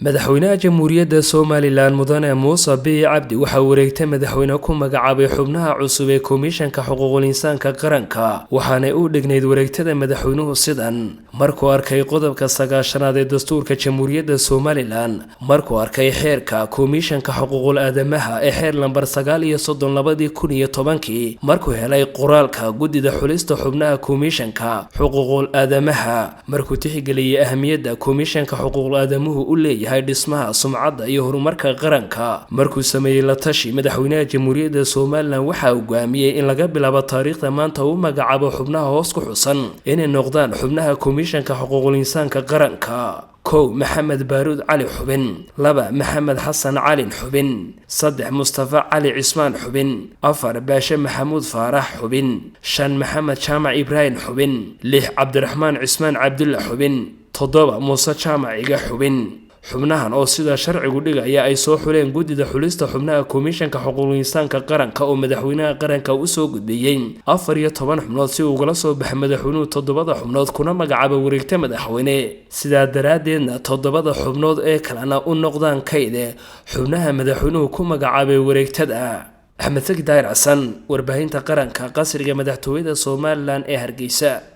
Madaxweynaha Jamhuuriyadda Somalilan Mudane Muuse Biixi Cabdi waxaa wareegtay madaxweyne ku magacaabay xubnaha cusub ee Komishanka Xuquuqul Insaanka Qaranka, waxaanay u dhignayd wareegtada madaxweynuhu sidan: markuu arkay qodobka 90aad ee dastuurka Jamhuuriyadda Somalilan, markuu arkay xeerka Komishanka Xuquuqul Aadamaha ee xeer lambar 39/2010-kii, markuu helay qoraalka guddida xulista xubnaha Komishanka Xuquuqul Aadamaha, markuu tixgeliyey ahamiyadda Komishanka Xuquuqul Aadamuhu u leeyahay dhismaha sumcadda iyo horumarka qaranka, markuu sameeyey la tashi, madaxweynaha Jamhuuriyadda Somalilan waxaa hogaamiyey in laga bilaabo taariikhda maanta uu magacaabo xubnaha hoos ku xusan inay noqdaan xubnaha Komishanka Xuquuqul Insaanka Qaranka: 1, Maxamed Baaruud Cali, xubin; 2, Maxamed Xasan Calin, xubin; 3, Mustafa Cali Cismaan, xubin; 4, Baashe Maxamuud Faarax, xubin; 5, Maxamed Jaamac Ibraahim, xubin; 6, Cabdiraxmaan Cismaan Cabdulla, xubin; 7, Muuse Jaamac Iga, xubin. Xubnahan oo sida sharcigu dhigaya ay soo xuleen guddida xulista xubnaha Komishanka Xuquuqul Insaanka Qaranka oo madaxweynaha qaranka usoo gudbiyey 14 xubnood si ugala soo baxa madaxweynuhu 7da xubnood kuna magacaaba wareegta madaxweyne, sidaa daraaddeedna 7da xubnood ee kalena u noqdaan kayde xubnaha madaxweynuhu ku magacaabay wareegtada. Axmed Saki Daahir Xasan, warbaahinta qaranka, qasriga madaxtooyada Somalilan ee Hargeysa.